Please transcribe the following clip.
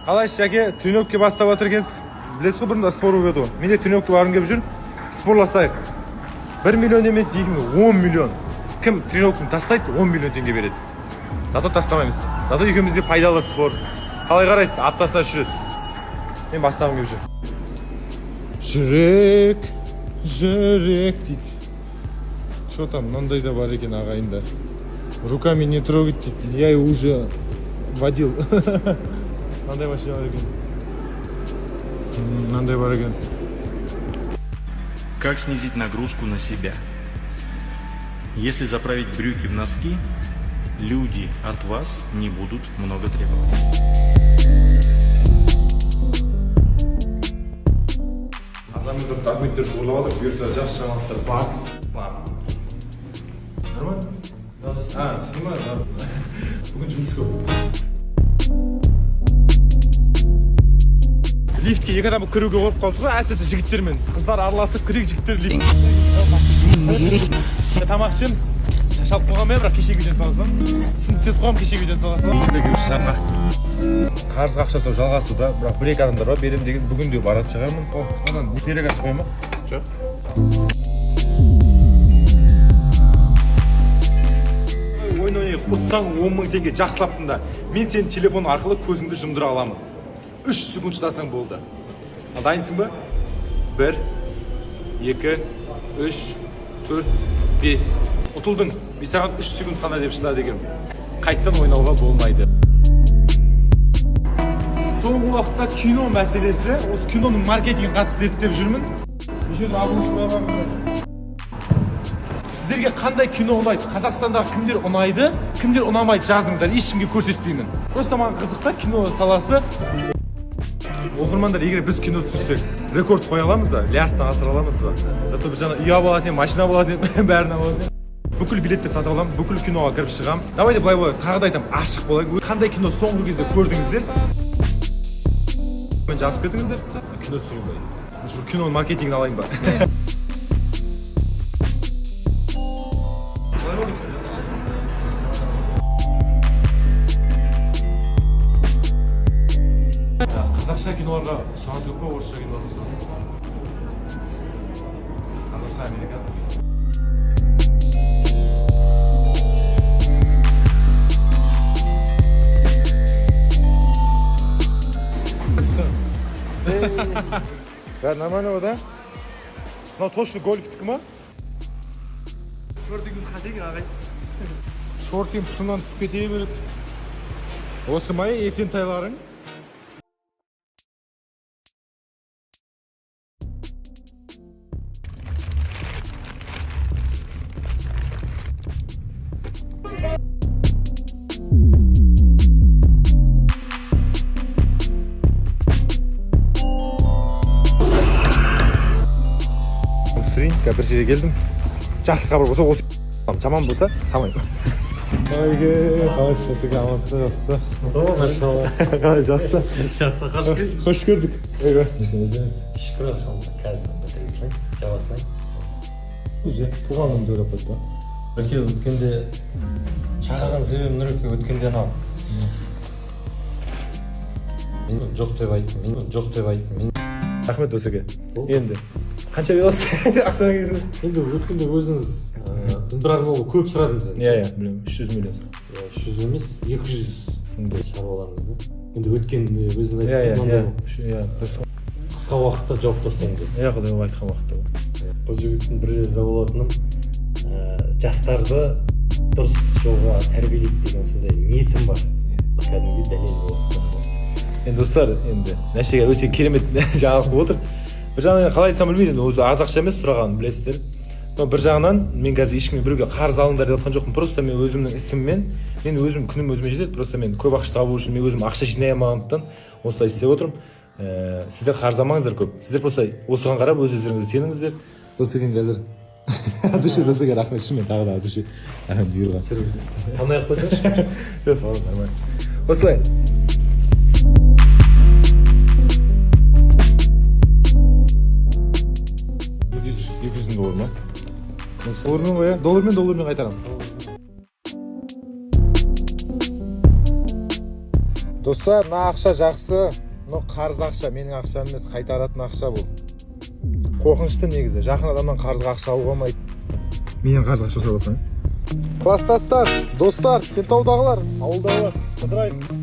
Қалайсыз, жәке? Тренировка бастап жатыр екенсіз. Білесіз ғой, бұрында спор болып еді ғой. Мен де тренировка барғым келіп жүр. Спорласайық. 1 миллион емес, 2 миллион, 10 миллион. Кім тренировканы тастайды, 10 миллион теңге береді. Зато тастамаймыз. Зато екеумізге пайдалы спор. Қалай қарайсыз? Аптасына 3 рет. Мен бастағым келіп жүр. Жүрек, жүрек дейді. Че там, мынандай да бар екен, ағайындар. Руками не трогать дейді. Я уже водил. Мынандай машина бар екен. Мынандай бар екен. Как снизить нагрузку на себя? Если заправить брюки в носки, люди от вас не будут много требовать. Азанмен тұрып, документтерді ұрлап жатыр. Бұйырса, жақсы жаңалықтар бар. Бар. Нормально? А, снимаю, да. Бүгін жұмыс көп. Лифтке екі адам кіруге қорқып қалдық қой, әсіресе жігіттермен. Қыздар араласып кірейік, жігіттер лифт. Тамақ ішеміз. Шашалып қойған мен, бірақ кешегі үйден салсам. Тісімді істетіп қойғанмын, кешегі үйден салсам. Жаңа. Қарызға ақша сұрау жалғасуда, бірақ бір екі адамдар бар, беремін деген, бүгін де баратын шығармын. О, анан перек ашып қоя ма? Жоқ. Ойын ойнайық. Ұтсаң, 10 мың теңге. Жақсылап тыңда. Мен сенің телефон арқылы көзіңді жұмдыра аламын. 3 секунд шыдасаң болды. Ал, дайынсың ба? Бір, екі, үш, төрт, бес. Ұтылдың. Мен саған 3 секунд қана деп шыда дегенмін. Қайтадан ойнауға болмайды. Соңғы уақытта кино мәселесі, осы киноның маркетингін қатты зерттеп жүрмін. Неше түрлі обручкалар бар мында. Сіздерге қандай кино ұнайды? Қазақстандағы кімдер ұнайды, кімдер ұнамайды, жазыңыздар. Ешкімге көрсетпеймін. Просто маған қызық та кино саласы. Оқырмандар, егер біз кино түсірсек, рекорд қоя аламыз ба? Миллиардтан асыра аламыз ба? Зато бір жағынан үй алып алатын едім, машина алып алатын едім, бәрін алып алатын едім. Бүкіл билетті сатып аламын, бүкіл киноға кіріп шығамын. Давайте былай болайық, тағы да айтамын, ашық болайық. Қандай кино соңғы кезде көрдіңіздер? Мен жазып кетіңіздер. Кино түсірейін ба? Может, бір киноның маркетингін алайын ба? Қалай болды кино? Қазақша киноларға сұраныс көп қой, орысша киноларға сұраныс көп. Қазақша, американский. Бәрі нормально ғой, да? Мынау точно гольфтікі ма? Шортыңыз қате екен, ағай. Шортың тұтымнан түсіп кете береді. Осы ма, есентайларың? Түсірейін, қазір бір жерге келдім. Жақсы хабар болса осы, жаман болса салмаймын. Қалай, қалайсыз, Жасеке? Амансыз, жақсы? О, машалла. Қалай, жақсы? Жақсы, қош келдіңіз. Қош көрдік. Ойбай. Шүкір, алхамдулилля. Қазір бітіре салайын, жаба салайын. Өзі туған күнді ойлап қойды да. Нұреке, өткенде шақырған себебім, Нұреке, өткенде анау мен жоқ деп айттым, мен жоқ деп айттым мен. Рахмет, Досеке. Енді қанша бере аласыз ақшаның кезінде? Енді өткенде өзіңіз бір арнауы көп сұрадыңыз енді. Иә, білемін, 300 миллион. Иә, 300 емес, 200 шаруаларыңызды енді өткенде өзіңіз Иә, айттыңыз, мынандай иә, дұрыс. қысқа уақытта жауып тастаймын деп. Иә, құдай айтқан уақытта. Бұл жігіттің бір риза болатыным, жастарды дұрыс жолға тәрбиелейді деген сондай ниетім бар, кәдімгідей дәлел осы. Енді, достар, енді нәрсеге өте керемет жаңалық болып отыр. Бір жағынан енді қалай айтсам білмеймін, енді өзі аз ақша емес сұрағанын, білесіздер. Но бір жағынан мен қазір ешкімге, біреуге қарыз алыңдар деп жатқан жоқпын. Просто мен өзімнің ісіммен, мен өзім күнім өзіме жетеді. Просто мен көп ақша табу үшін, мен өзім ақша жинай алмағандықтан осылай істеп отырмын. Сіздер қарыз алмаңыздар көп. Сіздер просто осыған қарап өз өздеріңізге сеніңіздер. Досекен қазір от души, Досеке, рахмет, шынымен тағы да от души рахмет бұйырған. Салмай ақ қойсаңшы. Жоқ, саламын, нормально. Осылай. 200 мың доллар ма? Доллармен ғой, иә? Доллармен, доллармен қайтарамын. Достар, мына ақша жақсы, но қарыз ақша, менің ақшам емес, қайтаратын ақша бұл. Қорқынышты негізі, жақын адамнан қарызға ақша алуға болмайды. Менен қарызға ақша сұрап жатқан. Класстастар, достар, Кентаудағылар, ауылдағылар, қыдырайық.